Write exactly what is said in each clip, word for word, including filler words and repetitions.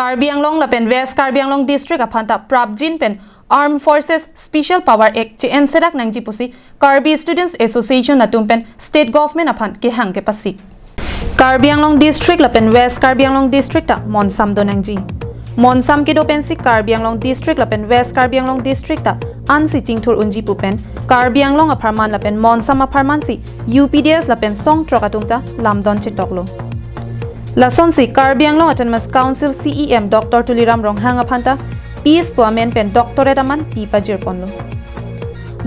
Karbi Anglong lapen West Karbi Anglong District aphanta prapjin pen Armed Forces Special Power Act che-en serak nangji pusi Karbi Students Association atum pen State Government aphan kehang kepasik. Karbi Anglong District lapen West Karbi Anglong District ta monsam do nangji. Monsam kedo pensi Karbi Anglong District lapen West Karbi Anglong District ta ansi chingthur unji pu pen Karbi Anglong apharman lapen monsam apharman si U P D S lapen songtrok atum ta lamdon chetoklo. Lasonsi Karbi Anglong Autonomous Council C E M Doctor Tuliram Ronghang aphanta peace pu amen pen doctorate aman pi pajirponlo.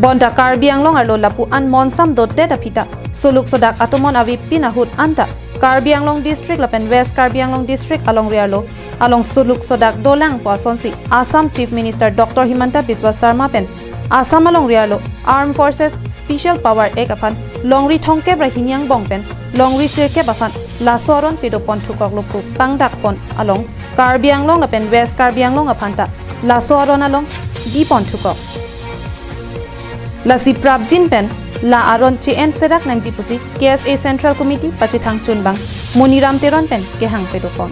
Bonta Karbi Anglong arlo lapu-an monsam dotet aphi ta soluk sodak atomon avepin ahut anta Karbi Anglong District lapen West Karbi Anglong District alongri arlo along soluk sodak dolang pu asonsi Assam Chief Minister Doctor Himanta Biswa Sarma pen Assam alongri arlo Armed Forces Special Power Act aphan longri thomkep ra hini angbong pen longri sirkep aphan laso aron pedopon thukoklo pu pangdakpon along Karbi Anglong lapen West Karbi Anglong aphanta laso aron along dipon thukok. Lasi prapjin pen la aron che-en serak nangji pusi K S A Central Committee pachethang chunbang Moniram Teron pen kehang pedopon.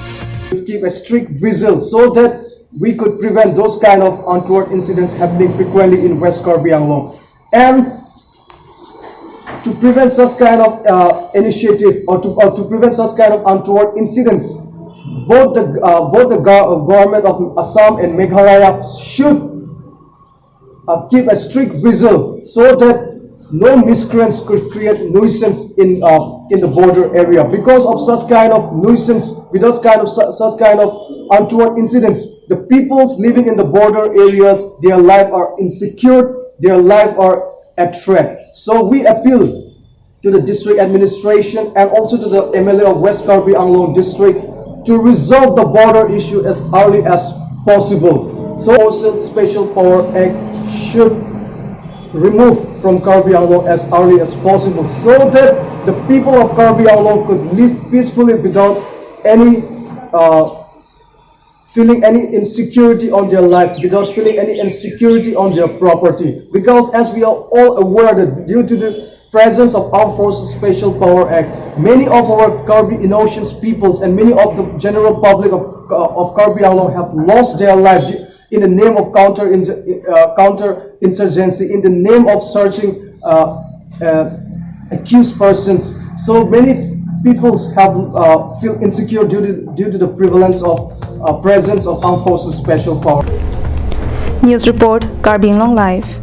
To keep a strict vigil so that we could prevent those kind of untoward incidents happening frequently in West Karbi Anglong. And to prevent such kind of uh, initiative or to, or to prevent such kind of untoward incidents, both the uh, both the go- government of Assam and Meghalaya should uh, keep a strict vigil so that no miscreants could create nuisance in uh, in the border area. Because of such kind of nuisance, with those kind of su- such kind of untoward incidents, the peoples living in the border areas, their life are insecure, their life are at threat. So we appeal to the district administration and also to the M L A of West Karbi Anglong district to resolve the border issue as early as possible. So also Special Power Act should remove from Karbi Anglong as early as possible so that the people of Karbi Anglong could live peacefully without any uh, feeling any insecurity on their life, without feeling any insecurity on their property. Because as we are all aware that due to the presence of Armed Forces Special Power Act, many of our Karbi innocent peoples and many of the general public of, of Karbi Anglong have lost their life in the name of counter uh, counter insurgency, in the name of searching uh, uh, accused persons. So many peoples have uh, feel insecure due to due to the prevalence of uh, presence of Armed Forces Special Power. News report, Karbi Anglong Live.